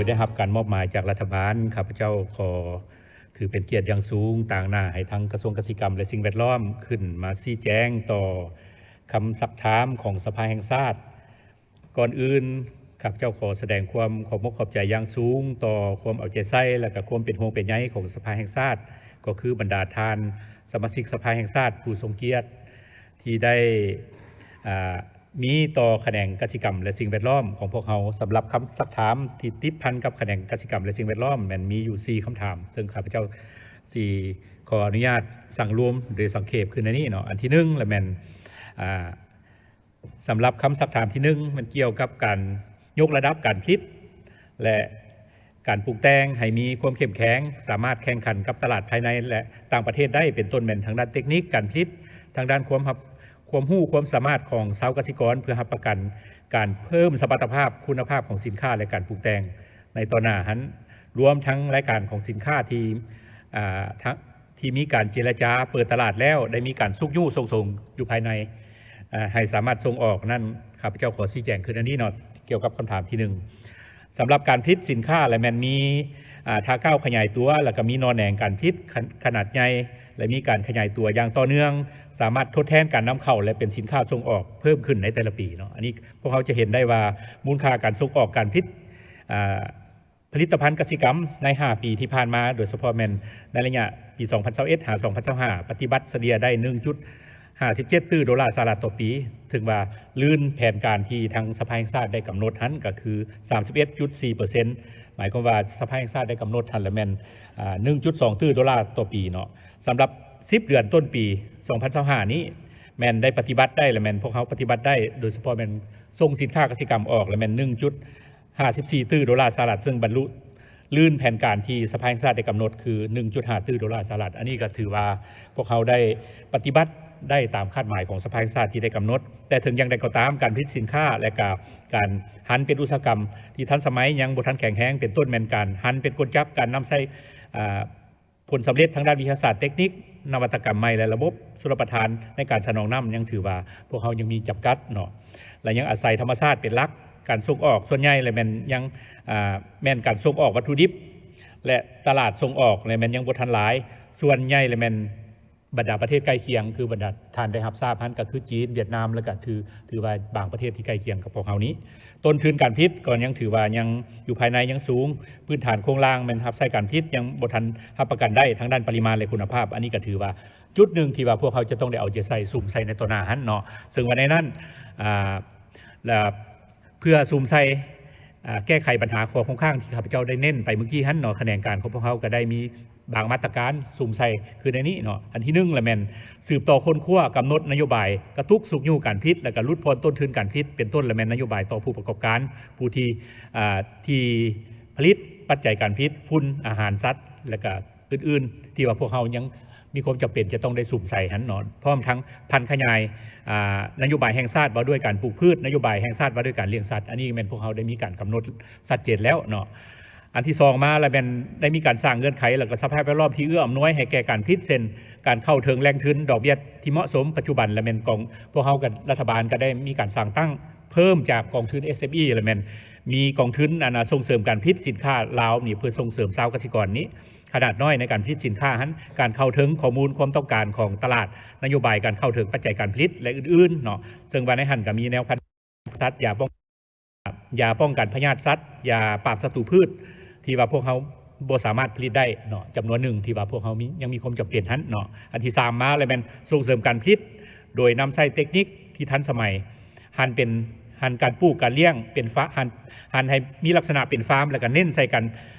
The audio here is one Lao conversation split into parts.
ໄດ້ຮັບການມອບໝາຍຈາກລັດຖະບານ, ຂ້າພະເຈົ້າຂໍຖືເປັນກຽດຢ່າງສູງ ຕາງໜ້າໃຫ້ທາງກະຊວງກະສິກຳ ແລະ ສິ່ງແວດລ້ອມ ຂຶ້ນມາຊີ້ແຈງຕໍ່ຄຳຊັກຖາມຂອງສະພາແຫ່ງຊາດ. ກ່ອນອື່ນ, ຂ້າພະເຈົ້າຂໍສະແດງຄວາມຂອບອົກຂອບໃຈຢ່າງສູງຕໍ່ຄວາມເອົາໃຈໃສ່ ແລະ ກະຄວາມເປັນຫ່ວງເປັນໃຍຂອງສະພາແຫ່ງຊາດ, ກໍຄືບັນດາທ່ານສະມາຊິກສະພາແຫ່ງຊາດຜູ້ຊົງກຽດ ທີ່ໄດ້ ອາ ມີຕໍ່ຂະແໜງກະສິກຳ ແລະ ສິ່ງແວດລ້ອມຂອງພວກເຮົາ. ສຳລັບຄຳຊັກຖາມທີ່ຕິດພັນກັບຂະແໜງກະສິກຳ ແລະ ສິ່ງແວດລ້ອມ ແມ່ນມີຢູ່ສີ່ຄຳຖາມ, ເຊິ່ງຂ້າພະເຈົ້າຊິຂໍອະນຸຍາດສັງລວມ ຫຼື ສັງເຂບຄືໃນນີ້ເນາະ. ອັນທີໜຶ່ງລະແມ່ນ ອາ ສຳລັບຄຳຊັກຖາມທີໜຶ່ງ ແມ່ນກ່ຽວກັບການຍົກລະດັບການຜະລິດ ແລະ ການປຸງແຕ່ງໃຫ້ມີຄວາມເຂັ້ມແຂງ, ສາມາດແຂ່ງຂັນກັບຕະຫຼາດພາຍໃນ ແລະ ຕ່າງປະເທດໄດ້, ເປັນຕົ້ນແມ່ນທາງດ້ານເຕັກນິກການຜະລິດ, ທາງດ້ານຄວາມຮັບ ຄວາມຮູ້ຄວາມສາມາດຂອງຊາວກະສິກອນ ເພື່ອຮັບປະກັນການເພີ່ມສະມັດຕະພາບຄຸນນະພາບຂອງສິນຄ້າ ແລະ ການປຸງແຕ່ງໃນຕໍ່ໜ້າຫັ້ນ, ລວມທັງລາຍການຂອງສິນຄ້າທີ່ ອາ ທະ ທີ່ມີການເຈລະຈາເປີດຕະຫຼາດແລ້ວ ໄດ້ມີການຊຸກຍູ້ສົ່ງເສີມຢູ່ພາຍໃນ ອາ ໃຫ້ສາມາດສົ່ງອອກນັ້ນ, ຂ້າພະເຈົ້າຂໍຊີ້ແຈງຄືອັນນີ້ເນາະ, ກ່ຽວກັບຄຳຖາມທີໜຶ່ງ. ສຳລັບການຜະລິດສິນຄ້າ ລະແມ່ນມີ ອາ ທ່າກ້າວຂະຫຍາຍຕົວ ລະກະມີໜໍ່ແໜງການຜະລິດຂະ ຂະໜາດໃຫຍ່ ລະມີການຂະຫຍາຍຕົວຢ່າງຕໍ່ເນື່ອງ, ສາມາດທົດແທນການນຳເຂົ້າ ແລະ ເປັນສິນຄ້າສົ່ງອອກເພີ່ມຂຶ້ນໃນແຕ່ລະປີເນາະ. ອັນນີ້ພວກເຮົາຈະເຫັນໄດ້ວ່າມູນຄ່າການສົ່ງອອກການຜະລິດ ອາ ຜະລິດຕະພັນກະສິກຳໃນຫ້າປີທີ່ຜ່ານມາ, ໂດຍສະເພາະແມ່ນໃນໄລຍະປີສອງພັນຊາວເອັດ ຫາ ສອງພັນຊາວຫ້າ ປະຕິບັດສະເລ່ຍໄດ້ໜຶ່ງຈຸດຫ້າສິບເຈັດຕື້ໂດລາສະຫະລັດຕໍ່ປີ, ເຖິງວ່າລື່ນແຜນການທີ່ທາງສະພາແຫ່ງຊາດໄດ້ກຳນົດຫັ້ນ ກໍຄືສາມສິບເອັດຈຸດສີ່ເປີເຊັນ, ໝາຍຄວາມວ່າສະພາແຫ່ງຊາດໄດ້ກຳນົດຫັ້ນລະແມ່ນ ອາ ໜຶ່ງຈຸດສອງຕື້ໂດລາຕໍ່ປີເນາະ. ສຳລັບສິບເດືອນຕົ້ນປີສອງພັນຊາວຫ້ານີ້ ແມ່ນໄດ້ປະຕິບັດໄດ້ ລະແມ່ນພວກເຮົາປະຕິບັດໄດ້, ໂດຍສະເພາະແມ່ນສົ່ງສິນຄ້າກະສິກຳອອກ ລະແມ່ນໜຶ່ງຈຸດ ຫ້າສິບສີ່ຕື້ໂດລາສະຫະລັດ, ເຊິ່ງບັນລຸລື່ນແຜນການທີ່ສະພາແຫ່ງຊາດໄດ້ກຳນົດ ຄື ໜຶ່ງຈຸດຫ້າຕື້ໂດລາສະຫະລັດ. ອັນນີ້ກໍຖືວ່າພວກເຮົາໄດ້ປະຕິບັດໄດ້ຕາມຄາດໝາຍຂອງສະພາແຫ່ງຊາດທີ່ໄດ້ກຳນົດ. ແຕ່ເຖິງຢ່າງໃດກໍຕາມ, ການຜະລິດສິນຄ້າ ແລະ ກະການຫັນເປັນອຸດສາຫະກຳທີ່ທັນສະໄໝຍັງບໍ່ທັນແຂງແຮງ, ເປັນຕົ້ນແມ່ນການຫັນເປັນກົນຈັກ, ການນຳໃຊ້ ອາ ຜົນສຳເລັດທາງດ້ານວິທະຍາສາດເຕັກນິກ, ນະວັດຕະກຳໃໝ່ ແລະ ລະບົບຊົນລະປະທານໃນການສະໜອງນ້ຳ ຍັງຖືວ່າພວກເຮົາຍັງມີຈຳກັດເນາະ ແລະ ຍັງອາໄສທຳມະຊາດເປັນຫຼັກ. ການສົ່ງອອກສ່ວນໃຫຍ່ ແລະ ແມ່ນຍັງ ອາ ແມ່ນການສົ່ງອອກວັດຖຸດິບ ແລະ ຕະຫຼາດສົ່ງອອກ ແລະ ແມ່ນຍັງບໍ່ທັນຫຼາຍ. ສ່ວນໃຫຍ່ ແລະ ແມ່ນບັນດາປະເທດໃກ້ຄຽງ ຄືບັນດາທ່ານໄດ້ຮັບຊາບຫັ້ນ ກໍຄືຈີນ, ຫວຽດນາມ ແລະ ກໍຖື ຖືວ່າບາງປະເທດທີ່ໃກ້ຄຽງກັບພວກເຮົານີ້. ຕົ້ນທຶນການຜະລິດກໍຍັງຖືວ່າຍັງຢູ່ພາຍໃນຍັງສູງ, ພື້ນຖານໂຄງລ່າງແມ່ນຮັບໃຊ້ການຜະລິດຍັງບໍ່ທັນຮັບປະກັນໄດ້ທາງດ້ານປະລິມານ ແລະ ຄຸນນະພາບ. ອັນນີ້ກໍຖືວ່າຈຸດໜຶ່ງທີ່ວ່າພວກເຮົາຈະຕ້ອງໄດ້ເອົາໃຈໃສ່ ສຸມໃສ່ໃນຕໍ່ໜ້າຫັ້ນເນາະ. ເຊິ່ງວ່າໃນນັ້ນ ອາ ລະເພື່ອສຸມໃສ່ ອາ ແກ້ໄຂບັນຫາຂໍ້ຄົງຄ້າງທີ່ຂ້າພະເຈົ້າໄດ້ເນັ້ນໄປເມື່ອກີ້ຫັ້ນເນາະ, ຂະແໜງການຂອງພວກເຮົາກໍໄດ້ມີບາງມາດຕະການສຸມໃສ່ຄືໃນນີ້ເນາະ. ອັນທີໜຶ່ງລະແມ່ນສືບຕໍ່ຄົ້ນຄວ້າ, ກຳນົດນະໂຍບາຍກະຕຸກຊຸກຍູ້ການຜະລິດ ແລະ ກະຫຼຸດຜ່ອນຕົ້ນທຶນການຜະລິດ ເປັນຕົ້ນລະແມ່ນນະໂຍບາຍຕໍ່ຜູ້ປະກອບການ ຜູ້ທີ່ ອາ ທີ່ຜະລິດປັດໄຈການຜະລິດ, ຝຸ່ນ, ອາຫານສັດ ແລະ ກະອື່ນໆ ທີ່ວ່າພວກເຮົາຍັງມີຄວາມຈຳເປັນຈະຕ້ອງໄດ້ສຸມໃສ່ຫັ້ນເນາະ, ພ້ອມທັງຜັນຂະຫຍາຍ ອາ ນະໂຍບາຍແຫ່ງຊາດວ່າດ້ວຍການປູກພືດ, ນະໂຍບາຍແຫ່ງຊາດວ່າດ້ວຍການລ້ຽງສັດ, ອັນນີ້ແມ່ນພວກເຮົາໄດ້ມີການກຳນົດຊັດເຈນແລ້ວເນາະ. ອັນທີສອງມາລະແມ່ນໄດ້ມີການສ້າງເງື່ອນໄຂ ແລະ ກະສະພາບແວດລ້ອມທີ່ເອື້ອອຳນວຍໃຫ້ແກ່ການຜະລິດ ເຊັ່ນ ການເຂົ້າເຖິງແຫຼ່ງທຶນດອກເບ້ຍທີ່ເໝາະສົມ. ປັດຈຸບັນລະແມ່ນກອງ ພວກເຮົາກັບລັດຖະບານກະໄດ້ມີການສ້າງຕັ້ງເພີ່ມຈາກກອງທຶນ ເອສເອັມອີ ລະແມ່ນມີກອງທຶນ ອັນ ສົ່ງເສີມການຜະລິດສິນຄ້າລາວນີ້ ເພື່ອສົ່ງເສີມຊາວກະສິກອນນີ້ ຂະໜາດນ້ອຍໃນການຜະລິດສິນຄ້າຫັ້ນ, ການເຂົ້າເຖິງຂໍ້ມູນຄວາມຕ້ອງການຂອງຕະຫຼາດ, ນະໂຍບາຍການເຂົ້າເຖິງປັດໄຈການຜະລິດ ແລະ ອື່ນໆເນາະ. ເຊິ່ງວ່າໃນຫັ້ນກໍມີແນວພັນສັດ, ຢາປ້ອງ ຢາປ້ອງກັນພະຍາດສັດ, ຢາປາບສັດຕູພືດ ທີ່ວ່າພວກເຮົາບໍ່ສາມາດຜະລິດໄດ້ເນາະ, ຈຳນວນໜຶ່ງທີ່ວ່າພວກເຮົາມີ ຍັງມີຄວາມຈຳເປັນຫັ້ນເນາະ. ອັນທີສາມມາລະແມ່ນສົ່ງເສີມການຜະລິດໂດຍນຳໃຊ້ເຕັກນິກທີ່ທັນສະໄໝ, ຫັນເປັນ ຫັນການປູກການລ້ຽງເປັນຟາ ຫັນ ຫັນໃຫ້ມີລັກສະນະເປັນຟາມ ແລ້ວກໍເນັ້ນໃສ່ການ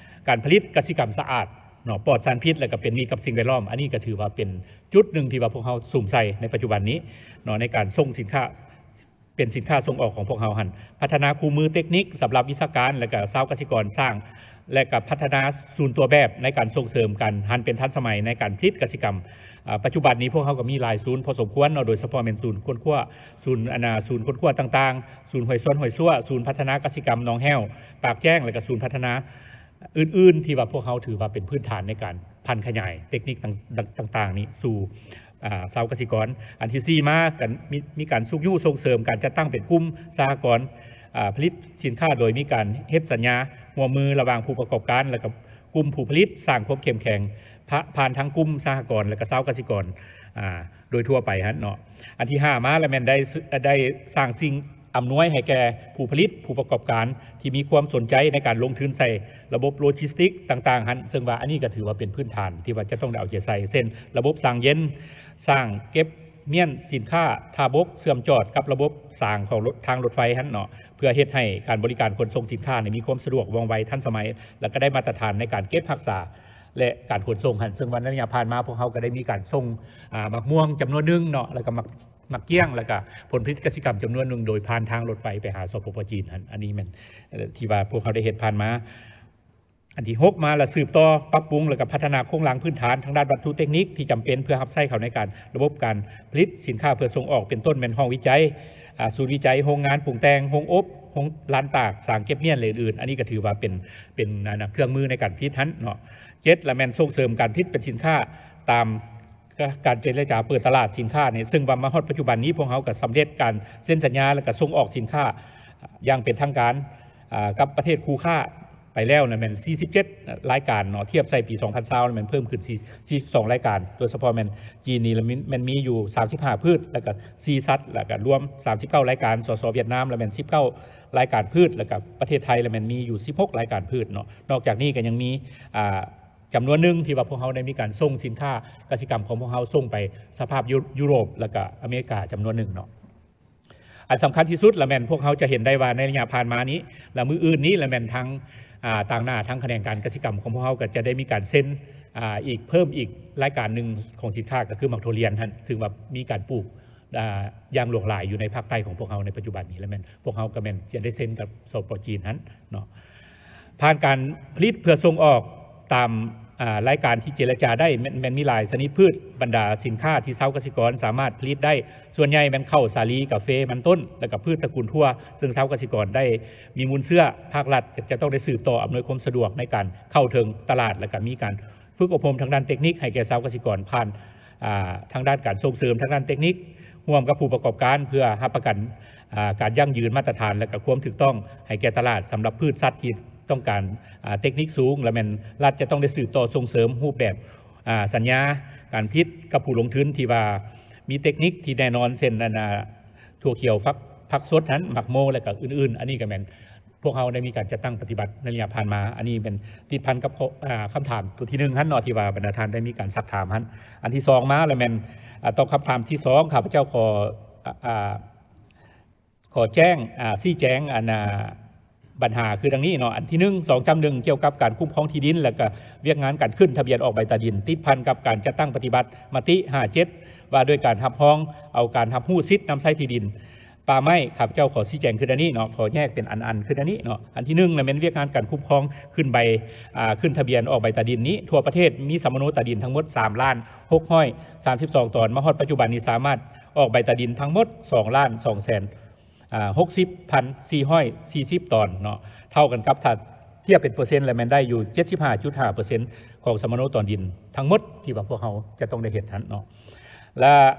ການຜະລິດກະສິກຳສະອາດເນາະ, ປອດສານພິດ ແລ້ວກໍເປັນມິດກັບສິ່ງແວດລ້ອມ. ອັນນີ້ກໍຖືວ່າເປັນຈຸດໜຶ່ງທີ່ວ່າພວກເຮົາສຸມໃສ່ໃນປັດຈຸບັນນີ້ເນາະ ໃນການສົ່ງສິນຄ້າ ເປັນສິນຄ້າສົ່ງອອກຂອງພວກເຮົາຫັ້ນ. ພັດທະນາຄູ່ມືເຕັກນິກສຳລັບວິຊາການ ແລະກະຊາວກະສິກອນສ້າງ ແລະກະພັດທະນາສູນຕົວແບບໃນການສົ່ງເສີມການຫັນເປັນທັນສະໄໝໃນການຜະລິດກະສິກຳ. ອາ ປັດຈຸບັນນີ້ພວກເຮົາກໍມີຫຼາຍສູນພໍສົມຄວນເນາະ, ໂດຍສະເພາະແມ່ນສູນຄົ້ນຄວ້າ ສູນ ອັນນາ ສູນຄົ້ນຄວ້າຕ່າງໆ, ສູນຫ້ວຍຊວນຫ້ວຍຊົ່ວ, ສູນພັດທະນາກະສິກຳໜອງແຫ້ວ ປາກແຈ້ງ ແລະກະສູນພັດທະນາອື່ນໆ ທີ່ວ່າພວກເຮົາຖືວ່າເປັນພື້ນຖານໃນການຜັນຂະຫຍາຍເຕັກນິກຕ່າງໆນີ້ສູ່ ອາ ຊາວກະສິກອນ. ອັນທີສີ່ມາ ການມີ ມີການຊຸກຍູ້ສົ່ງເສີມການຈັດຕັ້ງເປັນກຸ່ມສະຫະກອນ ອາ ຜະລິດສິນຄ້າໂດຍມີການເຮັດສັນຍາຮ່ວມມືລະຫວ່າງຜູ້ປະກອບການ ແລະ ກະກຸ່ມຜູ້ຜະລິດ, ສ້າງຄວາມເຂັ້ມແຂງ ຜ່ານທາງກຸ່ມສະຫະກອນ ແລະ ກະຊາວກະສິກອນ ອາ ໂດຍທົ່ວໄປຫັ້ນເນາະ. ອັນທີຫ້າມາລະແມ່ນໄດ້ ໄດ້ສ້າງສິ່ງອຳນວຍໃຫ້ແກ່ຜູ້ຜະລິດ, ຜູ້ປະກອບການທີ່ມີຄວາມສົນໃຈໃນການລົງທຶນໃສ່ລະບົບໂລຈິສຕິກຕ່າງໆຫັ້ນ, ເຊິ່ງວ່າອັນນີ້ກະຖືວ່າເປັນພື້ນຖານທີ່ວ່າຈະຕ້ອງໄດ້ເອົາໃຈໃສ່ ເຊັ່ນ ລະບົບສາງເຢັນ, ສ້າງເກັບມ້ຽນສິນຄ້າທ່າບົກເຊື່ອມຈອດກັບລະບົບສາງຂອງລົດ ທາງລົດໄຟຫັ້ນເນາະ, ເພື່ອເຮັດໃຫ້ການບໍລິການຂົນສົ່ງສິນຄ້ານີ້ມີຄວາມສະດວກ ວ່ອງໄວ ທັນສະໄໝ ແລະ ກະໄດ້ມາດຕະຖານໃນການເກັບຮັກສາ ແລະ ການຂົນສົ່ງຫັ້ນ. ເຊິ່ງວ່າໃນໄລຍະຜ່ານມາ ພວກເຮົາກະໄດ້ມີການສົ່ງ ອາ ໝາກມ່ວງຈຳນວນໜຶ່ງເນາະ ແລ້ວກະໝາກ ໝາກກ້ຽງ ແລ້ວກະຜົນຜະລິດກະສິກຳຈຳນວນໜຶ່ງ ໂດຍຜ່ານທາງລົດໄຟໄປຫາ ສປປ ຈີນຫັ້ນ. ອັນນີ້ແມ່ນ ເອີ ທີ່ວ່າພວກເຮົາໄດ້ເຮັດຜ່ານມາ. ອັນທີຫົກມາລະສືບຕໍ່ປັບປຸງ ແລະ ກະພັດທະນາໂຄງລ່າງພື້ນຖານທາງດ້ານວັດຖຸເຕັກນິກທີ່ຈຳເປັນເພື່ອຮັບໃຊ້ເຂົ້າໃນການລະບົບການຜະລິດສິນຄ້າເພື່ອສົ່ງອອກ ເປັນຕົ້ນແມ່ນຫ້ອງວິໄຈ, ອາ ສູນວິໄຈ, ໂຮງງານປຸງແຕ່ງ, ໂຮງອົບ, ໂຮງລານຕາກ, ສາງເກັບມ້ຽນ ແລະ ອື່ນໆ. ອັນນີ້ກະຖືວ່າເປັນ ເປັນ ອັນ ເຄື່ອງມືໃນການຜະລິດຫັ້ນເນາະ. ເຈັດລະແມ່ນສົ່ງເສີມການຜະລິດເປັນສິນຄ້າຕາມ ການເຈລະຈາເປີດຕະຫຼາດສິນຄ້ານີ້ ເຊິ່ງວ່າມາຮອດປັດຈຸບັນນີ້ ພວກເຮົາກະສຳເລັດການເຊັນສັນຍາ ແລະ ກະສົ່ງອອກສິນຄ້າຢ່າງເປັນທາງການ ອາ ກັບປະເທດຄູ່ຄ້າໄປແລ້ວນະແມ່ນສີ່ສິບເຈັດລາຍການເນາະ, ທຽບໃສ່ປີສອງພັນຊາວແມ່ນເພີ່ມຂຶ້ນສີ່ ສີ່ສິບສອງລາຍການ, ໂດຍສະເພາະແມ່ນຈີນນີ້ລະແມ່ນ ແມ່ນມີຢູ່ສາມສິບຫ້າພືດ ແລະ ກະສີ່ສັດ ແລະ ກະລວມສາມສິບເກົ້າລາຍການ, ສສ ຫວຽດນາມລະແມ່ນສິບເກົ້າລາຍການພືດ ແລະ ກະປະເທດໄທລະແມ່ນມີຢູ່ສິບຫົກລາຍການພືດເນາະ. ນອກຈາກນີ້ກະຍັງມີ ອາ ຈຳນວນໜຶ່ງທີ່ວ່າພວກເຮົາໄດ້ມີການສົ່ງສິນຄ້າກະສິກຳຂອງພວກເຮົາສົ່ງໄປສະພາບຢູ ຢູໂຣບ ແລະ ກະອາເມລິກາຈຳນວນໜຶ່ງເນາະ. ອັນສຳຄັນທີ່ສຸດລະແມ່ນພວກເຮົາຈະເຫັນໄດ້ວ່າໃນໄລຍະຜ່ານມານີ້ ລະມື້ອື່ນນີ້ລະແມ່ນທາງ ອາ ຕາງໜ້າທາງຂະແໜງການກະສິກຳຂອງພວກເຮົາກະຈະໄດ້ມີການເຊັນ ອາ ອີກ ເພີ່ມອີກລາຍການໜຶ່ງຂອງສິນຄ້າ ກະຄືໝາກຖົ່ວລຽນຫັ້ນ ເຊິ່ງວ່າມີການປູກ ອາ ຢ່າງຫຼວງຫຼາຍຢູ່ໃນພາກໃຕ້ຂອງພວກເຮົາໃນປັດຈຸບັນນີ້ ລະແມ່ນພວກເຮົາກະແມ່ນຈະໄດ້ເຊັນກັບ ສປ ຈີນຫັ້ນເນາະ. ຜ່ານການຜະລິດເພື່ອສົ່ງອອກຕາມ ອາ ລາຍການທີ່ເຈລະຈາໄດ້ ແມ່ນ ແມ່ນມີຫຼາຍຊະນິດພືດ, ບັນດາສິນຄ້າທີ່ຊາວກະສິກອນສາມາດຜະລິດໄດ້ ສ່ວນໃຫຍ່ແມ່ນເຂົ້າສາລີ, ກາເຟ, ມັນຕົ້ນ ແລະ ກະພືດຕະກູນຖົ່ວ ເຊິ່ງຊາວກະສິກອນໄດ້ມີມູນເຊື້ອ, ພາກລັດຈະຕ້ອງໄດ້ສືບຕໍ່ອຳນວຍຄວາມສະດວກໃນການເຂົ້າເຖິງຕະຫຼາດ ແລະ ກະມີການຝຶກອົບຮົມທາງດ້ານເຕັກນິກໃຫ້ແກ່ຊາວກະສິກອນ ຜ່ານ ອາ ທາງດ້ານການສົ່ງເສີມທາງດ້ານເຕັກນິກ ຮ່ວມກັບຜູ້ປະກອບການ ເພື່ອຮັບປະກັນ ອາ ການຢັ້ງຢືນມາດຕະຖານ ແລະ ກະຄວາມຖືກຕ້ອງໃຫ້ແກ່ຕະຫຼາດ ສຳລັບພືດສັດທີ່ຕ້ອງການ ອາ ເຕັກນິກສູງ ລະແມ່ນລັດຈະຕ້ອງໄດ້ສືບຕໍ່ສົ່ງເສີມຮູບແບບ ອາ ສັນຍາການຜະລິດກັບຜູ້ລົງທຶນທີ່ວ່າມີເຕັກນິກທີ່ແນ່ນອນ ເຊັ່ນ ອັນ ອາ ຖົ່ວຂຽວ ຜັກ ຜັກສົດຫັ້ນ ໝາກໂມ ແລະ ກະອື່ນໆ. ອັນນີ້ກະແມ່ນ ພວກເຮົາໄດ້ມີການຈັດຕັ້ງປະຕິບັດໃນໄລຍະຜ່ານມາ. ອັນນີ້ແມ່ນຕິດພັນກັບຂໍ້ ອາ ຄຳຖາມຕົວທີໜຶ່ງຫັ້ນເນາະ ທີ່ວ່າບັນດາທ່ານໄດ້ມີການຊັກຖາມຫັ້ນ. ອັນທີສອງມາລະແມ່ນ ອາ ຕອບຄຳຖາມທີສອງ ຂ້າພະເຈົ້າຂໍ ອາ ອາ ຂໍແຈ້ງ ອາ ຊີ້ແຈງ ອັນ ອາ ບັນຫາຄືດັ່ງນີ້ເນາະ. ອັນທີໜຶ່ງ ສອງຈ້ຳໜຶ່ງ ກ່ຽວກັບການຄຸ້ມຄອງທີ່ດິນ ແລະ ກະວຽກງານການຂຶ້ນທະບຽນອອກໃບຕາດິນ ຕິດພັນກັບການຈັດຕັ້ງປະຕິບັດມະຕິຫ້າເຈັດ ວ່າດ້ວຍການຮັບຮອງເອົາການຮັບຮູ້ສິດນຳໃຊ້ທີ່ດິນ ປ່າໄມ້ ຂ້າພະເຈົ້າຂໍຊີ້ແຈງຄືດານີ້ເນາະ, ຂໍແຍກເປັນອັນໆຄືດານີ້ເນາະ. ອັນທີໜຶ່ງນະແມ່ນວຽກງານການຄຸ້ມຄອງຂຶ້ນໃບ ອາ ຂຶ້ນທະບຽນອອກໃບຕາດິນນີ້ ທົ່ວປະເທດມີສຳມະໂນຕາດິນທັງໝົດສາມລ້ານຫົກຮ້ອຍສາມສິບສອງຕອນ, ມາຮອດປັດຈຸບັນນີ້ສາມາດອອກໃບຕາດິນທັງໝົດສອງລ້ານສອງແສນ ອາ ຫົກສິບພັນສີ່ຮ້ອຍສີ່ສິບຕອນເນາະ, ເທົ່າກັນກັບ ຖ້າທຽບເປັນເປີເຊັນແລ້ວແມ່ນໄດ້ຢູ່ເຈັດສິບຫ້າຈຸດຫ້າເປີເຊັນຂອງສຳມະໂນຕອນດິນທັງໝົດທີ່ວ່າພວກເຮົາຈະຕ້ອງໄດ້ເຮັດຫັ້ນເນາະ. ແລະ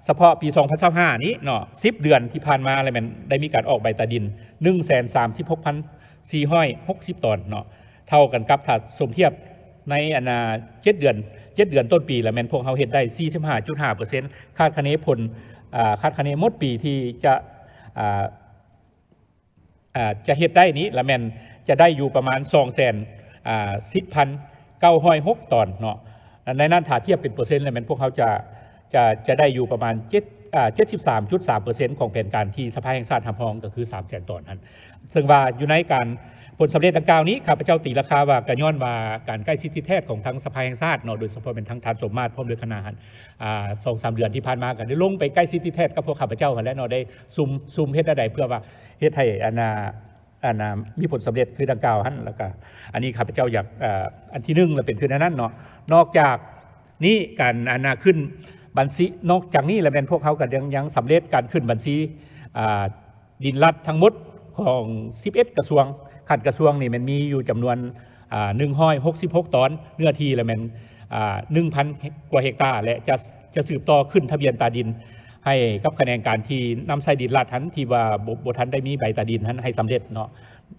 ສະເພາະປີສອງພັນຊາວຫ້ານີ້ເນາະ ສິບເດືອນທີ່ຜ່ານມາແລ້ວແມ່ນໄດ້ມີການອອກໃບຕາດິນໜຶ່ງແສນສາມສິບຫົກພັນສີ່ຮ້ອຍຫົກສິບຕອນເນາະ, ເທົ່າກັນກັບ ຖ້າສົມທຽບໃນ ອັນ ອາ ເຈັດເດືອນ ເຈັດເດືອນຕົ້ນປີແລ້ວແມ່ນພວກເຮົາເຮັດໄດ້ສີ່ສິບຫ້າຈຸດຫ້າເປີເຊັນ, ຄາດຄະເນຜົນ ອາ ຄາດຄະເນໝົດປີທີ່ຈະ ອາ ອາ ຈະເຮັດໄດ້ນີ້ລະແມ່ນຈະໄດ້ຢູ່ປະມານສອງແສນ ອາ ສິບພັນເກົ້າຮ້ອຍຫົກຕອນເນາະ. ໃນນັ້ນຖ້າທຽບເປັນເປີເຊັນລະແມ່ນພວກເຮົາຈະ ຈະ ຈະໄດ້ຢູ່ປະມານເຈັດ ອາ ເຈັດສິບສາມຈຸດສາມເປີເຊັນຂອງແຜນການທີ່ສະພາແຫ່ງຊາດຮັບຮອງ ກໍຄືສາມແສນຕອນຫັ້ນ. ເຊິ່ງວ່າຢູ່ໃນການ ຜົນສຳເລັດດັ່ງກ່າວນີ້ ຂ້າພະເຈົ້າຕີລາຄາວ່າກໍຍ້ອນວ່າການໃກ້ຊິດຕິດແທດຂອງທາງສະພາແຫ່ງຊາດເນາະ, ໂດຍສະເພາະແມ່ນທາງທ່ານສົມມາດພ້ອມດ້ວຍຄະນະຫັ້ນ ອາ ສອງສາມເດືອນທີ່ຜ່ານມາກໍໄດ້ລົງໄປໃກ້ຊິດຕິດແທດກັບພວກຂ້າພະເຈົ້າຫັ້ນແຫຼະເນາະ, ໄດ້ຊຸມ ຊຸມເຮັດແນວໃດເພື່ອວ່າເຮັດໃຫ້ ອັນ ອາ ອັນ ອາ ມີຜົນສຳເລັດຄືດັ່ງກ່າວຫັ້ນ. ແລ້ວກໍອັນນີ້ຂ້າພະເຈົ້າຢາກ ອາ ອັນທີໜຶ່ງລະເປັນຄືແນວນັ້ນເນາະ. ນອກຈາກນີ້ການ ອັນ ອາ ຂຶ້ນບັນຊີ ນອກຈາກນີ້ລະແມ່ນພວກເຮົາກໍຍັງ ຍັງສຳເລັດການຂຶ້ນບັນຊີ ອາ ດິນລັດທັງໝົດຂອງສິບເອັດກະຊວງ, ຂັ້ນກະຊວງນີ້ແມ່ນມີຢູ່ຈຳນວນ ອາ ໜຶ່ງຮ້ອຍຫົກສິບຫົກຕອນ, ເນື້ອທີ່ລະແມ່ນ ອາ ໜຶ່ງພັນກວ່າເຮັກຕາ ແລະ ຈະ ຈະສືບຕໍ່ຂຶ້ນທະບຽນຕາດິນ ໃຫ້ກັບຂະແໜງການທີ່ນຳໃຊ້ດິນລັດຫັ້ນ ທີ່ວ່າບໍ່ ບໍ່ທັນໄດ້ມີໃບຕາດິນຫັ້ນໃຫ້ສຳເລັດເນາະ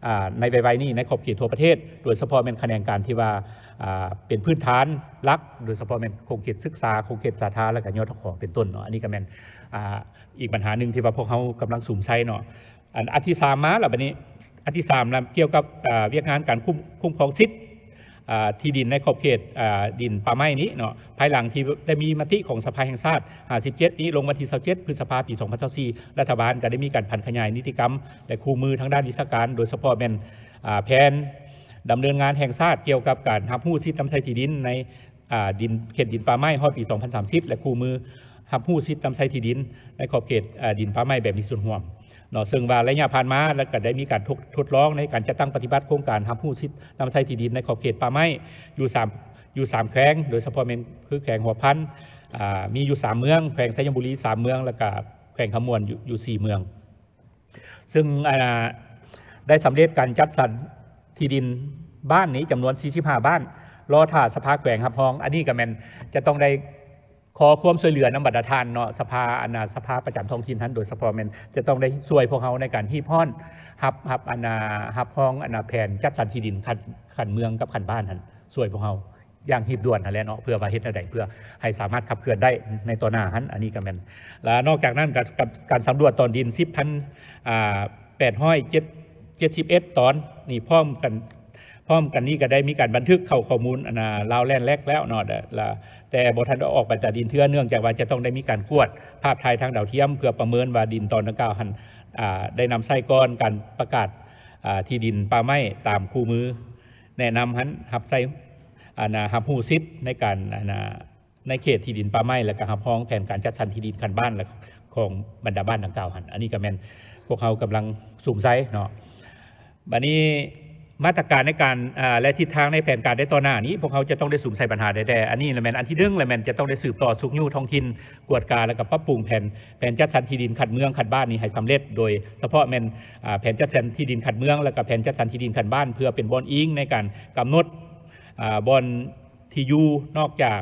ອາ ໃນໄວໆນີ້ໃນຂອບເຂດທົ່ວປະເທດ ໂດຍສະເພາະແມ່ນຂະແໜງການທີ່ວ່າ ອາ ເປັນພື້ນຖານຫຼັກ ໂດຍສະເພາະແມ່ນຂົງເຂດສຶກສາ, ຂົງເຂດສາທາ ແລ້ວກໍ ຍທຂ ເປັນຕົ້ນເນາະ. ອັນນີ້ກໍແມ່ນ ອາ ອີກບັນຫາໜຶ່ງທີ່ວ່າພວກເຮົາກຳລັງສຸມໃສ່ເນາະ. ອັນ ອັນທີສາມມາລະ ບັດນີ້ ອັນທີສາມລະ ກ່ຽວກັບ ອາ ວຽກງານການຄຸ້ມ ຄຸ້ມຄອງສິດ ອາ ທີ່ດິນໃນຂອບເຂດ ອາ ດິນປ່າໄມ້ນີ້ເນາະ ພາຍຫຼັງທີ່ໄດ້ມີມະຕິຂອງສະພາແຫ່ງຊາດຫ້າສິບເຈັດນີ້ ລົງວັນທີຊາວເຈັດ ພຶດສະພາ ປີສອງພັນຊາວສີ່ ລັດຖະບານກໍໄດ້ມີການຜັນຂະຫຍາຍນິຕິກຳ ແລະ ຄູ່ມືທາງດ້ານວິຊາການ ໂດຍສະເພາະແມ່ນ ອາ ແຜນດຳເນີນງານແຫ່ງຊາດກ່ຽວກັບການຮັບຮູ້ສິດນຳໃຊ້ທີ່ດິນໃນ ອາ ດິນ ເຂດດິນປ່າໄມ້ຮອດປີສອງພັນສາມສິບ ແລະ ຄູ່ມືຮັບຮູ້ສິດນຳໃຊ້ທີ່ດິນໃນຂອບເຂດ ອາ ດິນປ່າໄມ້ແບບມີສ່ວນຮ່ວມເນາະ. ເຊິ່ງວ່າໄລຍະຜ່ານມາ ແລ້ວກໍໄດ້ມີການທົດ ທົດລອງໃນການຈັດຕັ້ງປະຕິບັດໂຄງການຮັບຮູ້ສິດນຳໃຊ້ທີ່ດິນໃນຂອບເຂດປ່າໄມ້ຢູ່ສາມ ຢູ່ສາມແຂວງ ໂດຍສະເພາະແມ່ນຄືແຂວງຫົວພັນ ອາ ມີຢູ່ສາມເມືອງ, ແຂວງໄຊຍະບູລີສາມເມືອງ ແລ້ວກໍແຂວງຄຳມ່ວນຢູ່ ຢູ່ສີ່ເມືອງ. ເຊິ່ງ ອາ ໄດ້ສຳເລັດການຈັດສັນທີ່ດິນບ້ານນີ້ຈຳນວນສີ່ສິບຫ້າບ້ານ ລໍຖ້າສະພາແຂວງຮັບຮອງ. ອັນນີ້ກໍແມ່ນຈະຕ້ອງໄດ້ຂໍຄວາມຊ່ວຍເຫຼືອນຳບັນດາທ່ານເນາະ ສະພາ ອັນນ່າ ສະພາປະຈຳທ້ອງຖິ່ນຫັ້ນ ໂດຍສະເພາະແມ່ນຈະຕ້ອງໄດ້ຊ່ວຍພວກເຮົາໃນການຮີບຮ້ອນ ຮັບ ຮັບ ອັນນ່າ ຮັບຮອງ ອັນນ່າ ແຜນຈັດສັນທີ່ດິນຂັ້ນ ຂັ້ນເມືອງກັບຂັ້ນບ້ານຫັ້ນ ຊ່ວຍພວກເຮົາ ຢ່າງຮີບດ່ວນຫັ້ນແຫຼະເນາະ ເພື່ອວ່າເຮັດແນວໃດເພື່ອໃຫ້ສາມາດຂັບເຄື່ອນໄດ້ໃນຕໍ່ໜ້າຫັ້ນ. ອັນນີ້ກໍແມ່ນ ແລະ ນອກຈາກນັ້ນກໍ ການສຳຫຼວດຕອນດິນສິບພັນ ອາ ແປດຮ້ອຍເຈັດ ເຈັດສິບເອັດຕອນນີ້ ພ້ອມກັນ ພ້ອມກັນນີ້ກໍໄດ້ມີການບັນທຶກເຂົ້າຂໍ້ມູນ ອັນນ່າ Land Record ແລ້ວເນາະ ແລະ ແຕ່ບໍ່ທັນໄດ້ອອກໃບຕາດິນເທື່ອ ເນື່ອງຈາກວ່າຈະຕ້ອງໄດ້ມີການກວດພາບຖ່າຍທາງດາວທຽມ ເພື່ອປະເມີນວ່າດິນຕອນດັ່ງກ່າວຫັ້ນ ອາ ໄດ້ນຳໃຊ້ກ່ອນການປະກາດ ອາ ທີ່ດິນປ່າໄມ້ຕາມຄູ່ມື ແນະນຳຫັ້ນ ຮັບໃຊ້ ອັນນ່າ ຮັບຮູ້ສິດໃນການ ອັນນ່າ ໃນເຂດທີ່ດິນປ່າໄມ້ ແລະ ກະຮັບຮອງແຜນການຈັດສັນທີ່ດິນຂັ້ນບ້ານ ແລະ ຂອງບັນດາບ້ານດັ່ງກ່າວຫັ້ນ. ອັນນີ້ກໍແມ່ນພວກເຮົາກຳລັງສຸມໃສ່ເນາະ. ບັດນີ້ມາດຕະການໃນການ ອາ ແລະ ທິດທາງໃນແຜນການໃນຕໍ່ໜ້ານີ້ ພວກເຮົາຈະຕ້ອງໄດ້ສຸມໃສ່ບັນຫາແທ້ໆ. ອັນນີ້ລະແມ່ນອັນທີໜຶ່ງ ລະແມ່ນຈະຕ້ອງໄດ້ສືບຕໍ່ຊຸກຍູ້ທ້ອງຖິ່ນ ກວດກາ ແລະ ກະປັບປຸງແຜນ ແຜນຈັດສັນທີ່ດິນຂັ້ນເມືອງ, ຂັ້ນບ້ານນີ້ໃຫ້ສຳເລັດ ໂດຍສະເພາະແມ່ນ ອາ ແຜນຈັດສັນທີ່ດິນຂັ້ນເມືອງ ແລະ ກະແຜນຈັດສັນທີ່ດິນຂັ້ນບ້ານ ເພື່ອເປັນບ່ອນອີງໃນການກຳນົດ ອາ ບ່ອນທີ່ຢູ່ ນອກຈາກ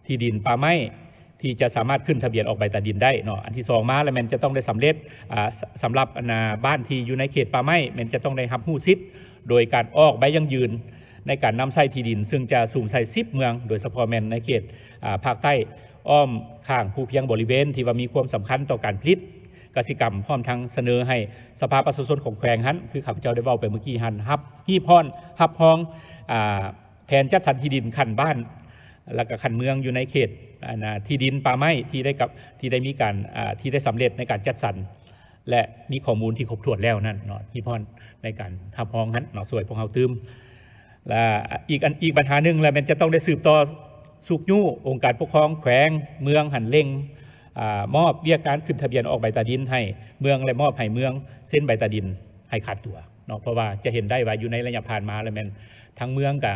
ທີ່ດິນປ່າໄມ້ທີ່ຈະສາມາດຂຶ້ນທະບຽນອອກໃບຕາດິນໄດ້ເນາະ. ອັນທີສອງມາລະແມ່ນຈະຕ້ອງໄດ້ສຳເລັດ ອາ ສ- ສຳລັບ ອັນນ່າ ບ້ານທີ່ຢູ່ໃນເຂດປ່າໄມ້ ແມ່ນຈະຕ້ອງໄດ້ຮັບຮູ້ສິດ ໂດຍການອອກໃບຢັ້ງຢືນໃນການນຳໃຊ້ທີ່ດິນ ເຊິ່ງຈະສຸມໃສ່ສິບເມືອງ ໂດຍສະເພາະແມ່ນໃນເຂດ ອາ ພາກໃຕ້ອ້ອມຂ້າງພູພຽງບໍລິເວນທີ່ວ່າມີຄວາມສຳຄັນຕໍ່ການຜະລິດກະສິກຳ ພ້ອມທັງສະເໜີໃຫ້ສະພາປະຊາຊົນຂອງແຂວງຫັ້ນ ຄືຂ້າພະເຈົ້າໄດ້ເວົ້າໄປເມື່ອກີ້ຫັ້ນ ຮັບ ຮີບຮ້ອນ ຮັບຮອງ ອາ ແຜນຈັດສັນທີ່ດິນຂັ້ນບ້ານ ແລະ ກະຂັ້ນເມືອງຢູ່ໃນເຂດ ອັນນ່າ ທີ່ດິນປ່າໄມ້ທີ່ໄດ້ກັບ ທີ່ໄດ້ມີການ ອາ ທີ່ໄດ້ສຳເລັດໃນການຈັດສັນ ແລະ ມີຂໍ້ມູນທີ່ຄົບຖ້ວນແລ້ວນັ້ນເນາະ ຮີບຮ້ອນໃນການຮັບຮອງຫັ້ນເນາະ ຊ່ວຍພວກເຮົາຕື່ມ. ແລະ ອີກອັນ ອີກບັນຫາໜຶ່ງລະແມ່ນຈະຕ້ອງໄດ້ສືບຕໍ່ຊຸກຍູ້ອົງການປົກຄອງແຂວງເມືອງຫັ້ນເລັ່ງ ອາ ມອບວຽກການຂຶ້ນທະບຽນອອກໃບຕາດິນໃຫ້ເມືອງ ແລະ ມອບໃຫ້ເມືອງເຊັນໃບຕາດິນໃຫ້ຂາດຕົວເນາະ. ເພາະວ່າຈະເຫັນໄດ້ວ່າຢູ່ໃນໄລຍະຜ່ານມາລະແມ່ນທາງເມືອງກະ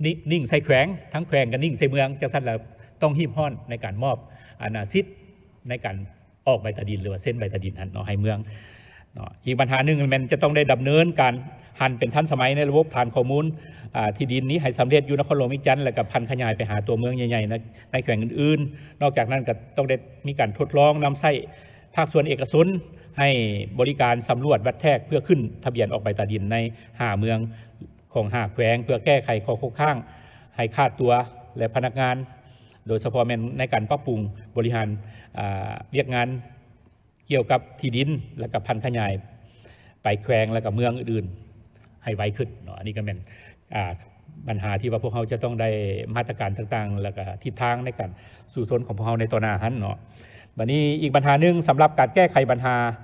ນິ- ນິ່ງໃສ່ແຂວງ ທາງແຂວງກໍນິ່ງໃສ່ເມືອງ ຈັ່ງຊັ້ນລະຕ້ອງຮີບຮ້ອນໃນການມອບ ອັນນ່າ ສິດໃນການອອກໃບຕາດິນ ຫຼືວ່າເຊັນໃບຕາດິນຫັ້ນເນາະ ໃຫ້ເມືອງເນາະ. ອີກບັນຫາໜຶ່ງແມ່ນຈະຕ້ອງໄດ້ດຳເນີນການຫັນເປັນທັນສະໄໝໃນລະບົບຖານຂໍ້ມູນ ອາ ທີ່ດິນນີ້ໃຫ້ສຳເລັດຢູ່ນະຄອນຫຼວງວຽງຈັນ ແລະ ກໍຜັນຂະຫຍາຍໄປຫາຕົວເມືອງໃຫຍ່ໆ ໃນ ໃນແຂວງອື່ນໆ. ນອກຈາກນັ້ນກໍຕ້ອງໄດ້ມີການທົດລອງນຳໃຊ້ພາກສ່ວນເອກະຊົນ ໃຫ້ບໍລິການສຳຫຼວດວັດແທກ ເພື່ອຂຶ້ນທະບຽນອອກໃບຕາດິນໃນຫ້າເມືອງ ຂອງຫ້າແຂວງ ເພື່ອແກ້ໄຂຂໍ້ຄົງຄ້າງໃຫ້ຂາດຕົວ ແລະ ພະນັກງານ ໂດຍສະເພາະແມ່ນໃນການປັບປຸງບໍລິຫານ ອາ ວຽກງານກ່ຽວກັບທີ່ດິນ ແລະ ກະຜັນຂະຫຍາຍໄປແຂວງ ແລະ ກະເມືອງອື່ນໆໃຫ້ໄວຂຶ້ນເນາະ. ອັນນີ້ກະແມ່ນ ອາ ບັນຫາທີ່ວ່າພວກເຮົາຈະຕ້ອງໄດ້ມາດຕະການຕ່າງໆ ແລະ ກະທິດທາງໃນການສູ້ຊົນຂອງພວກເຮົາໃນຕໍ່ໜ້າຫັ້ນເນາະ. ບັດນີ້ອີກບັນຫາໜຶ່ງ ສຳລັບການແກ້ໄຂບັນຫາ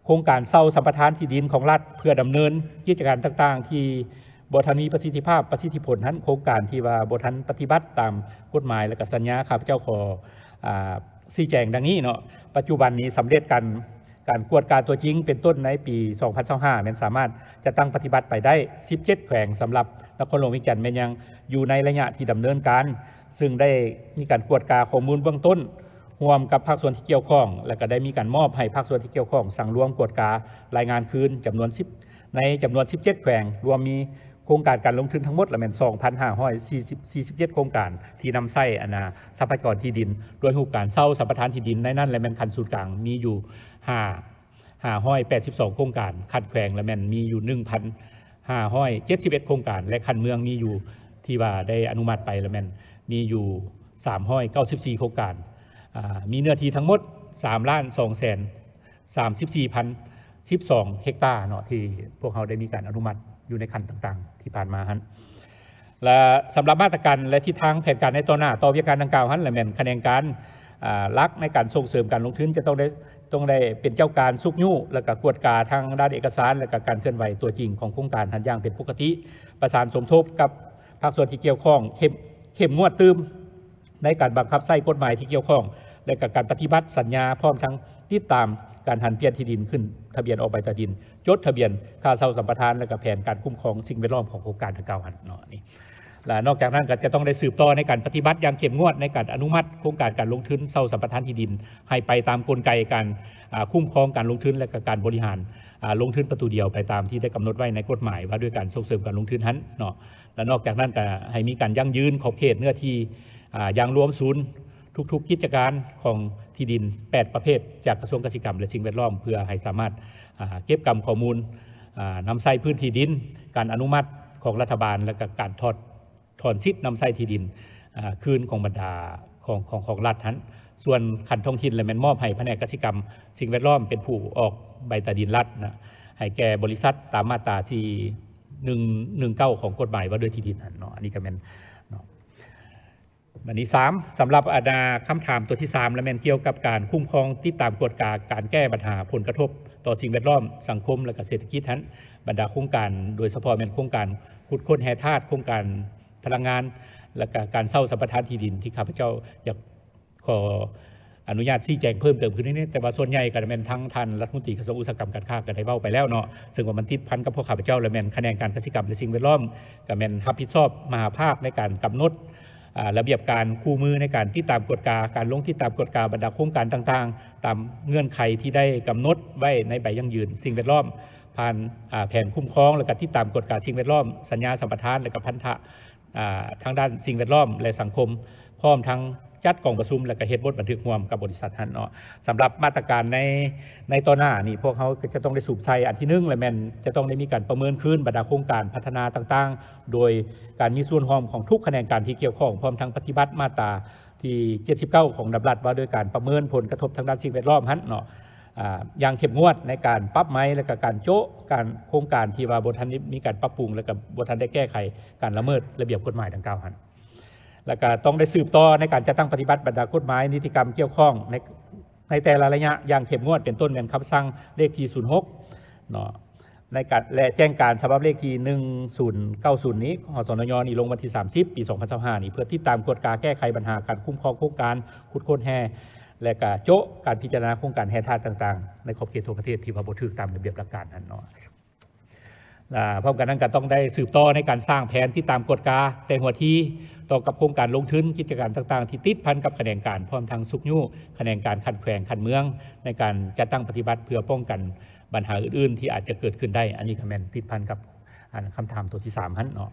ໂຄງການເຊົ່າສຳປະທານທີ່ດິນຂອງລັດ ເພື່ອດຳເນີນກິດຈະການຕ່າງໆ ທີ່ບໍ່ທັນມີປະສິດທິພາບ, ປະສິດທິຜົນຫັ້ນ, ໂຄງການທີ່ວ່າບໍ່ທັນປະຕິບັດຕາມກົດໝາຍ ແລະ ກະສັນຍາ, ຂ້າພະເຈົ້າຂໍ ອາ ຊີ້ແຈງດັ່ງນີ້ເນາະ. ປັດຈຸບັນນີ້ສຳເລັດການ, ການກວດກາຕົວຈິງ ເປັນຕົ້ນໃນປີສອງພັນຊາວຫ້າ ແມ່ນສາມາດຈັດຕັ້ງປະຕິບັດໄປໄດ້ສິບເຈັດແຂວງ, ສຳລັບນະຄອນຫຼວງວຽງຈັນແມ່ນຍັງຢູ່ໃນໄລຍະທີ່ດຳເນີນການ, ເຊິ່ງໄດ້ມີການກວດກາຂໍ້ມູນເບື້ອງຕົ້ນ ຮ່ວມກັບພາກສ່ວນທີ່ກ່ຽວຂ້ອງ ແລະ ກໍໄດ້ມີການມອບໃຫ້ພາກສ່ວນທີ່ກ່ຽວຂ້ອງສັງລວມກວດກາລາຍງານຄືນຈຳນວນສິບ ໃນຈຳນວນສິບເຈັດແຂວງ, ລວມມີ ໂຄງການການລົງທຶນທັງໝົດລະແມ່ນ ສອງພັນຫ້າຮ້ອຍສີ່ສິບ ສີ່ສິບເຈັດໂຄງການ ທີ່ນຳໃຊ້ອັນນາ ຊັບພະຍາກອນທີ່ດິນ ດ້ວຍຮູບການເຊົ່າສຳປະທານທີ່ດິນ. ໃນນັ້ນລະແມ່ນຂັ້ນສູນກາງມີຢູ່ ຫ້າ ຫ້າຮ້ອຍແປດສິບສອງໂຄງການ, ຂັ້ນແຂວງລະແມ່ນມີຢູ່ ໜຶ່ງພັນຫ້າຮ້ອຍເຈັດສິບເອັດໂຄງການ ແລະ ຂັ້ນເມືອງມີຢູ່ ທີ່ວ່າໄດ້ອະນຸມັດໄປລະແມ່ນມີຢູ່ ສາມຮ້ອຍເກົ້າສິບສີ່ໂຄງການ, ອາ ມີເນື້ອທີ່ທັງໝົດ ສາມລ້ານສອງແສນ ສາມສິບສີ່ພັນສິບສອງເຮັກຕາເນາະ ທີ່ພວກເຮົາໄດ້ມີການອະນຸມັດຢູ່ໃນຂັ້ນຕ່າງໆທີ່ຜ່ານມາຫັ້ນ. ແລະ ສຳລັບມາດຕະການ ແລະ ທິດທາງແຜນການໃນຕໍ່ໜ້າ ຕໍ່ວຽກງານດັ່ງກ່າວຫັ້ນ ລະແມ່ນຂະແໜງການ ອາ ຫຼັກໃນການສົ່ງເສີມການລົງທຶນ ຈະຕ້ອງໄດ້ ຕ້ອງໄດ້ເປັນເຈົ້າການຊຸກຍູ້ ແລະ ກະກວດກາທາງດ້ານເອກະສານ ແລະ ກະການເຄື່ອນໄຫວຕົວຈິງຂອງໂຄງການຫັ້ນຢ່າງເປັນປົກກະຕິ, ປະສານສົມທົບກັບພາກສ່ວນທີ່ກ່ຽວຂ້ອງ ເຂັ້ມ ເຂັ້ມງວດຕື່ມ ໃນການບັງຄັບໃຊ້ກົດໝາຍທີ່ກ່ຽວຂ້ອງ ແລະ ກະການປະຕິບັດສັນຍາ ພ້ອມທັງຕິດຕາມການຫັນປ່ຽນທີ່ດິນ, ຂຶ້ນທະບຽນອອກໃບຕາດິນ, ຈົດທະບຽນຄ່າເຊົ່າສຳປະທານ ແລະ ກະແຜນການຄຸ້ມຄອງສິ່ງແວດລ້ອມຂອງໂຄງການດັ່ງກ່າວຫັ້ນເນາະ. ນີ້ ແລະ ນອກຈາກນັ້ນກະຈະຕ້ອງໄດ້ສືບຕໍ່ໃນການປະຕິບັດຢ່າງເຂັ້ມງວດໃນການອະນຸມັດໂຄງການການລົງທຶນເຊົ່າສຳປະທານທີ່ດິນ ໃຫ້ໄປຕາມກົນໄກການ ອາ ຄຸ້ມຄອງການລົງທຶນ ແລະ ກະການບໍລິຫານ ອາ ລົງທຶນປະຕູດຽວ ໄປຕາມທີ່ໄດ້ກຳນົດໄວ້ໃນກົດໝາຍວ່າດ້ວຍການສົ່ງເສີມການລົງທຶນຫັ້ນເນາະ. ແລະ ນອກຈາກນັ້ນກະໃຫ້ມີການຢັ້ງຢືນຂອບເຂດເນື້ອທີ່ ອາ ຢ່າງລວມສູນທຸກໆກິດຈະການຂອງທີ່ດິນແປດປະເພດ ຈາກກະຊວງກະສິກຳ ແລະ ສິ່ງແວດລ້ອມ ເພື່ອໃຫ້ສາມາດ ອາ ເກັບກຳຂໍ້ມູນ ອາ ນຳໃຊ້ພື້ນທີ່ດິນ, ການອະນຸມັດຂອງລັດຖະບານ ແລະ ກະການຖອດ ຖອນສິດນຳໃຊ້ທີ່ດິນ ອາ ຄືນຂອງບັນດາຂອງ ຂອງ ຂອງລັດຫັ້ນ. ສ່ວນຂັ້ນທ້ອງຖິ່ນລະແມ່ນມອບໃຫ້ພະແນກກະສິກຳ ສິ່ງແວດລ້ອມ ເປັນຜູ້ອອກໃບຕາດິນລັດນະ ໃຫ້ແກ່ບໍລິສັດຕາມມາດຕາ ສີ່ໜຶ່ງໜຶ່ງເກົ້າ ຂອງກົດໝາຍວ່າດ້ວຍທີ່ດິນຫັ້ນເນາະ. ອັນນີ້ກະແມ່ນເນາະ. ບັດນີ້ ສາມ ສຳລັບອັນນາ ຄຳຖາມຕົວທີສາມລະແມ່ນກ່ຽວກັບການຄຸ້ມຄອງ, ຕິດຕາມ, ກວດກາການແກ້ບັນຫາຜົນກະທົບຕໍ່ສິ່ງແວດລ້ອມ, ສັງຄົມ ແລະ ກະເສດຖະກິດຫັ້ນ. ບັນດາໂຄງການ ໂດຍສະເພາະແມ່ນໂຄງການຂຸດຄົ້ນແຮ່ທາດ, ໂຄງການພະລັງງານ ແລະ ກະການເຊົ່າສຳປະທານທີ່ດິນ ທີ່ຂ້າພະເຈົ້າຢາກ ຂໍອະນຸຍາດຊີ້ແຈງເພີ່ມເຕີມຂຶ້ນນິດໜຶ່ງ, ແຕ່ວ່າສ່ວນໃຫຍ່ກະແມ່ນທາງທ່ານລັດຖະມົນຕີກະຊວງອຸດສາຫະກຳການຄ້າກະໄດ້ເວົ້າໄປແລ້ວເນາະ, ເຊິ່ງວ່າມັນຕິດພັນກັບພວກຂ້າພະເຈົ້າ ລະແມ່ນຂະແໜງການກະສິກຳ ແລະ ສິ່ງແວດລ້ອມ ກະແມ່ນຮັບຜິດຊອບມະຫາພາກໃນການກຳນົດ ອາ ລະບຽບການຄູ່ມືໃນການຕິດຕາມກວດກາ, ການລົງຕິດຕາມກວດກາບັນດາໂຄງການຕ່າງໆ ຕາມເງື່ອນໄຂທີ່ໄດ້ກຳນົດໄວ້ໃນໃບຢັ້ງຢືນສິ່ງແວດລ້ອມ ຜ່ານ ອາ ແຜນຄຸ້ມຄອງ ແລະ ກະຕິດຕາມກວດກາສິ່ງແວດລ້ອມ, ສັນຍາສຳປະທານ ແລະ ກະພັນທະ ອາ ທາງດ້ານສິ່ງແວດລ້ອມ ແລະ ສັງຄົມ, ພ້ອມທັງຈັດກອງປະຊຸມ ແລະ ກະເຮັດບົດບັນທຶກຮ່ວມກັບບໍລິສັດຫັ້ນເນາະ. ສຳລັບມາດຕະການໃນ ໃນຕໍ່ໜ້ານີ້ ພວກເຮົາກະຈະຕ້ອງໄດ້ສຸມໃສ່ ອັນທີໜຶ່ງລະແມ່ນຈະຕ້ອງໄດ້ມີການປະເມີນຄືນບັນດາໂຄງການພັດທະນາຕ່າງໆ ໂດຍການມີສ່ວນຮ່ວມຂອງທຸກຂະແໜງການທີ່ກ່ຽວຂ້ອງ ພ້ອມທັງປະຕິບັດມາດຕາທີເຈັດສິບເກົ້າຂອງດຳລັດວ່າດ້ວຍການປະເມີນຜົນກະທົບທາງດ້ານສິ່ງແວດລ້ອມຫັ້ນເນາະ. ອາ ຢ່າງເຂັ້ມງວດໃນການປັບໃໝ ແລະ ກະການໂຈະການໂຄງການທີ່ວ່າບໍ່ທັນໄດ້ມີການປັບປຸງ ແລະ ກະບໍ່ທັນໄດ້ແກ້ໄຂການລະເມີດລະບຽບກົດໝາຍດັ່ງກ່າວຫັ້ນ ແລະ ກະຕ້ອງໄດ້ສືບຕໍ່ໃນການຈັດຕັ້ງປະຕິບັດບັນດາກົດໝາຍນິຕິກຳກ່ຽວຂ້ອງໃນ ໃນແຕ່ລະໄລຍະຢ່າງເຂັ້ມງວດ ເປັນຕົ້ນແມ່ນຄຳສັ່ງເລກທີສູນຫົກເນາະ ໃນການ ແລະ ແຈ້ງການສະບັບເລກທີໜຶ່ງສູນເກົ້າສູນນີ້ ຂອງ ສນຍ ນີ້ ລົງວັນທີສາມສິບ ປີສອງພັນຊາວຫ້ານີ້ ເພື່ອຕິດຕາມກວດກາແກ້ໄຂບັນຫາການຄຸ້ມຄອງໂຄງການຂຸດຄົ້ນແຮ່ ແລະ ກະໂຈະການພິຈາລະນາໂຄງການແຮ່ທາດຕ່າງໆ ໃນຂອບເຂດທົ່ວປະເທດທີ່ວ່າບໍ່ຖືກຕາມລະບຽບຫຼັກການຫັ້ນເນາະ. ອາ ພ້ອມກັນນັ້ນກະຕ້ອງໄດ້ສືບຕໍ່ໃນການສ້າງແຜນຕິດຕາມກວດກາແຕ່ຫົວທີ ຕໍ່ກັບໂຄງການລົງທຶນ, ກິດຈະການຕ່າງໆທີ່ຕິດພັນກັບຂະແໜງການ, ພ້ອມທັງຊຸກຍູ້ຂະແໜງການຂັ້ນແຂວງ, ຂັ້ນເມືອງ ໃນການຈັດຕັ້ງປະຕິບັດເພື່ອປ້ອງກັນບັນຫາອື່ນໆທີ່ອາດຈະເກີດຂຶ້ນໄດ້. ອັນນີ້ກະແມ່ນຕິດພັນກັບ ອັນ ຄຳຖາມຕົວທີສາມຫັ້ນເນາະ.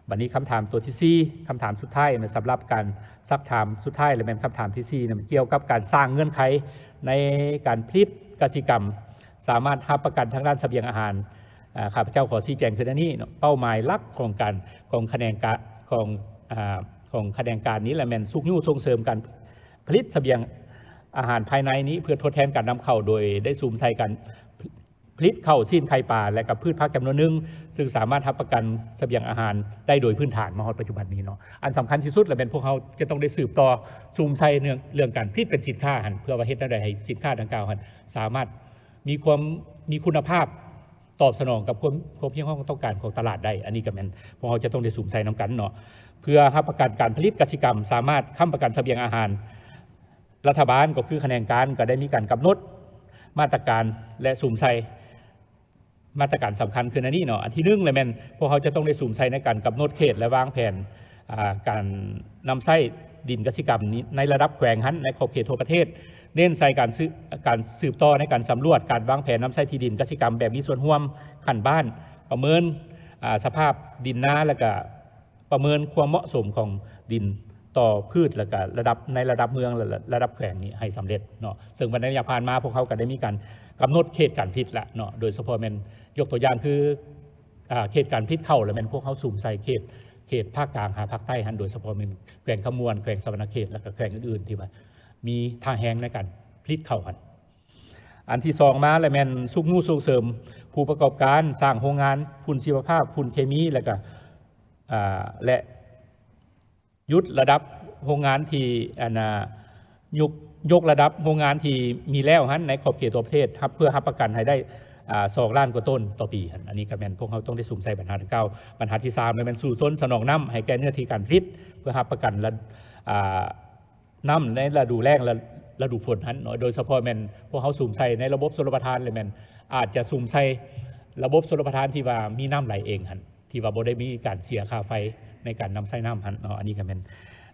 ບັດນີ້ຄຳຖາມຕົວທີສີ່ ຄຳຖາມສຸດທ້າຍ ສຳລັບການຊັກຖາມສຸດທ້າຍ ແລະ ແມ່ນຄຳຖາມທີສີ່ນະ ກ່ຽວກັບການສ້າງເງື່ອນໄຂໃນການຜະລິດກະສິກຳ ສາມາດຮັບປະກັນທາງດ້ານສະບຽງອາຫານ. ອາ ຂ້າພະເຈົ້າຂໍຊີ້ແຈງຄືນອັນນີ້ເນາະ, ເປົ້າໝາຍຫຼັກຂອງການ ຂອງຂະແໜງການ ຂອງ ອາ ຂອງຂະແໜງການນີ້ລະແມ່ນຊຸກຍູ້ສົ່ງເສີມການຜະລິດສະບຽງອາຫານພາຍໃນນີ້ ເພື່ອທົດແທນການນຳເຂົ້າ ໂດຍໄດ້ສຸມໃສ່ການ ຜະລິດເຂົ້າ, ຊີ້ນ, ໄຂ່, ປາ ແລະ ກະພືດຜັກຈຳນວນໜຶ່ງ ຊຶ່ງສາມາດຮັບປະກັນສະບຽງອາຫານໄດ້ໂດຍພື້ນຖານມາຮອດປັດຈຸບັນນີ້ເນາະ. ອັນສຳຄັນທີ່ສຸດລະແມ່ນພວກເຮົາຈະຕ້ອງໄດ້ສືບຕໍ່ສຸມໃສ່ເລື່ອງ ເລື່ອງການຜະລິດເປັນສິນຄ້າຫັ້ນ ເພື່ອວ່າເຮັດແນວໃດໃຫ້ສິນຄ້າດັ່ງກ່າວຫັ້ນສາມາດມີຄວາມ ມີຄຸນນະພາບ ຕອບສະໜອງກັບຄວາມ ຄວາມຮຽກຮ້ອງຕ້ອງການຂອງຕະຫຼາດໄດ້. ອັນນີ້ກະແມ່ນພວກເຮົາຈະຕ້ອງໄດ້ສຸມໃສ່ນຳກັນເນາະ ເພື່ອຮັບປະກັນການຜະລິດກະສິກຳ ສາມາດຄ້ຳປະກັນສະບຽງອາຫານ. ລັດຖະບານ ກໍຄືຂະແໜງການ ກໍໄດ້ມີການກຳນົດມາດຕະການ ແລະ ສຸມໃສ່ມາດຕະການສຳຄັນຄືໃນນີ້ເນາະ. ອັນທີໜຶ່ງລະແມ່ນ ພວກເຮົາຈະຕ້ອງໄດ້ສຸມໃສ່ໃນການກຳນົດເຂດ ແລະ ວາງແຜນ ອາ ການນຳໃຊ້ດິນກະສິກຳນີ້ໃນລະດັບແຂວງຫັ້ນ ໃນຂອບເຂດທົ່ວປະເທດ, ເນັ້ນໃສ່ການສືບ ການສືບຕໍ່ໃນການສຳຫຼວດ ການວາງແຜນນຳໃຊ້ທີ່ດິນກະສິກຳແບບມີສ່ວນຮ່ວມຂັ້ນບ້ານ, ປະເມີນ ອ່າ ສະພາບດິນນາ ແລ້ວກະປະເມີນຄວາມເໝາະສົມຂອງດິນຕໍ່ພືດ ແລ້ວກະລະດັບ ໃນລະດັບເມືອງ ແລະ ລະດັບແຂວງນີ້ໃຫ້ສຳເລັດເນາະ. ເຊິ່ງວ່າໃນໄລຍະຜ່ານມາ ພວກເຮົາກໍໄດ້ມີການກຳນົດເຂດການຜະລິດລະເນາະ, ໂດຍສະເພາະແມ່ນຍົກຕົວຢ່າງຄື ອ່າ ເຂດການຜະລິດເຂົ້າ ລະແມ່ນພວກເຮົາສຸມໃສ່ເຂດ ເຂດພາກກາງຫາພາກໃຕ້ຫັ້ນ ໂດຍສະເພາະແມ່ນແຂວງຄຳມ່ວນ, ແຂວງສະຫວັນນະເຂດ ແລະກະແຂວງອື່ນໆ ທີ່ວ່າມີທ່າແຮງໃນການຜະລິດເຂົ້າຫັ້ນ. ອັນທີສອງມາລະແມ່ນຊຸກຍູ້ສົ່ງເສີມຜູ້ປະກອບການ ສ້າງໂຮງງານຝຸ່ນຊີວະພາບ, ຝຸ່ນເຄມີ ແລະກະ ອ່າ ແລະ ຢຸດລະດັບໂຮງງານທີ່ ອັນນ່າ ຍົກ ຍົກລະດັບໂຮງງານທີ່ມີແລ້ວຫັ້ນໃນຂອບເຂດທົ່ວປະເທດ ຮັບ ເພື່ອຮັບປະກັນໃຫ້ໄດ້ ອ່າ ສອງລ້ານກວ່າໂຕນຕໍ່ປີຫັ້ນ. ອັນນີ້ກໍແມ່ນພວກເຮົາຕ້ອງໄດ້ສຸມໃສ່ບັນຫາດັ່ງກ່າວ. ບັນຫາທີສາມລະແມ່ນສູ້ຊົນສະໜອງນ້ຳໃຫ້ແກ່ເນື້ອທີ່ການຜະລິດ ເພື່ອຮັບປະກັນລະ ອ່າ ນ້ຳໃນລະດູແລ້ງ ແລະ ລະດູຝົນຫັ້ນເນາະ, ໂດຍສະເພາະແມ່ນພວກເຮົາສຸມໃສ່ໃນລະບົບຊົນລະປະທານ ແລະແມ່ນອາດຈະສຸມໃສ່ລະບົບຊົນລະປະທານທີ່ວ່າມີນ້ຳໄຫຼເອງຫັ້ນ ທີ່ວ່າບໍ່ໄດ້ມີການເສຍຄ່າໄຟໃນການນຳໃຊ້ນ້ຳຫັ້ນເນາະ. ອັນນີ້ກໍແມ່ນ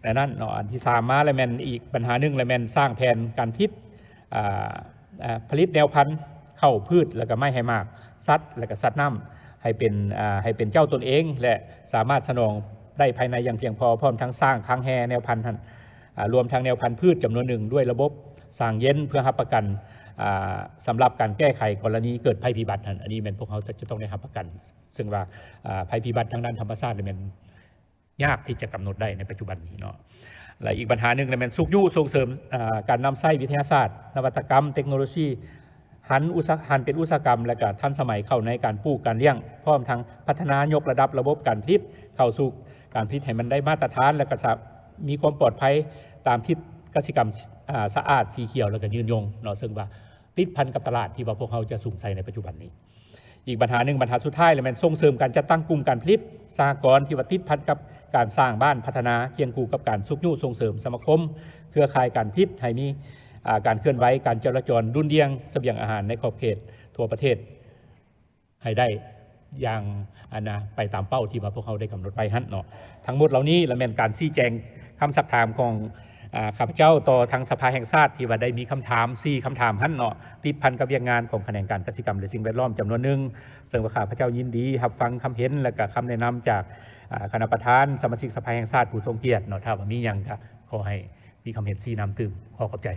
ແນວນັ້ນເນາະ. ອັນທີສາມມາລະແມ່ນອີກບັນຫາໜຶ່ງລະແມ່ນສ້າງແຜນການຜະລິດ ອ່າ ອ່າ ຜະລິດແນວພັນເຂົ້າ ພືດ ແລ້ວກໍໄມ້ໃຫ້ໝາກ ສັດ ແລ້ວກໍສັດນ້ຳ ໃຫ້ເປັນ ອ່າ ໃຫ້ເປັນເຈົ້າຕົນເອງ ແລະ ສາມາດສະໜອງໄດ້ພາຍໃນຢ່າງພຽງພໍ, ພ້ອມທັງສ້າງຄັງແຮ່ແນວພັນຫັ້ນ ອ່າ ລວມທັງແນວພັນພືດຈຳນວນໜຶ່ງ ດ້ວຍລະບົບສ້າງເຢັນ ເພື່ອຮັບປະກັນ ອ່າ ສຳລັບການແກ້ໄຂກໍລະນີເກີດໄພພິບັດຫັ້ນ. ອັນນີ້ແມ່ນພວກເຮົາຈະ ຈະຕ້ອງໄດ້ຮັບປະກັນ ເຊິ່ງວ່າ ອ່າ ໄພພິບັດທາງດ້ານທຳມະຊາດລະແມ່ນ ຍາກທີ່ຈະກຳນົດໄດ້ໃນປັດຈຸບັນນີ້ເນາະ. ແລະ ອີກບັນຫາໜຶ່ງລະແມ່ນຊຸກຍູ້ສົ່ງເສີມ ອ່າ ການນຳໃຊ້ວິທະຍາສາດ, ນະວັດຕະກຳ, ເຕັກໂນໂລຊີ ຫັນອຸດສາ ຫັນເປັນອຸດສາຫະກຳ ແລະ ກະທັນສະໄໝເຂົ້າໃນການປູກການລ້ຽງ, ພ້ອມທັງພັດທະນາຍົກລະດັບລະບົບການຜະລິດເຂົ້າສູ່ການຜະລິດໃຫ້ມັນໄດ້ມາດຕະຖານ ແລະ ກະສະ ມີຄວາມປອດໄພຕາມທິດກະສິກຳ ອ່າ ສະອາດ, ສີຂຽວ ແລະ ກະຍືນຍົງເນາະ, ເຊິ່ງວ່າຕິດພັນກັບຕະຫຼາດທີ່ວ່າພວກເຮົາຈະສຸມໃສ່ໃນປັດຈຸບັນນີ້. ອີກບັນຫາໜຶ່ງ ບັນຫາສຸດທ້າຍລະແມ່ນສົ່ງເສີມການຈັດຕັ້ງກຸ່ມການຜະລິດສະຫະກອນທີ່ວ່າຕິດພັນກັບການສ້າງບ້ານພັດທະນາ ຄຽງຄູ່ກັບການຊຸກຍູ້ສົ່ງເສີມສະມາຄົມເຄືອຂ່າຍການຜະລິດ ໃຫ້ມີ ອ່າ ການເຄື່ອນໄຫວການຈະລາຈອນດຸນດ່ຽງສະບຽງອາຫານໃນຂອບເຂດທົ່ວປະເທດໃຫ້ໄດ້ຢ່າງ ອັນນ່າ ໄປຕາມເປົ້າທີ່ວ່າພວກເຮົາໄດ້ກຳນົດໄວ້ຫັ້ນເນາະ. ທັງໝົດເຫຼົ່ານີ້ລະແມ່ນການຊີ້ແຈງຄຳຊັກຖາມຂອງ ອ່າ ຂ້າພະເຈົ້າຕໍ່ທາງສະພາແຫ່ງຊາດ ທີ່ວ່າໄດ້ມີຄຳຖາມສີ່ຄຳຖາມຫັ້ນເນາະ ຕິດພັນກັບວຽກງານຂອງຂະແໜງການກະສິກຳ ແລະ ສິ່ງແວດລ້ອມຈຳນວນໜຶ່ງ, ເຊິ່ງວ່າຂ້າພະເຈົ້າຍິນດີຮັບຟັງຄຳເຫັນ ແລະ ກະຄຳແນະນຳຈາກ ອ່າ ຄະນະປະທານ ສະມາຊິກສະພາແຫ່ງຊາດຜູ້ຊົງກຽດເນາະ. ຖ້າວ່າມີຫຍັງກະຂໍໃຫ້ມີຄຳເຫັນຊີ້ນຳຕື່ມ. ຂໍຂອບໃຈ.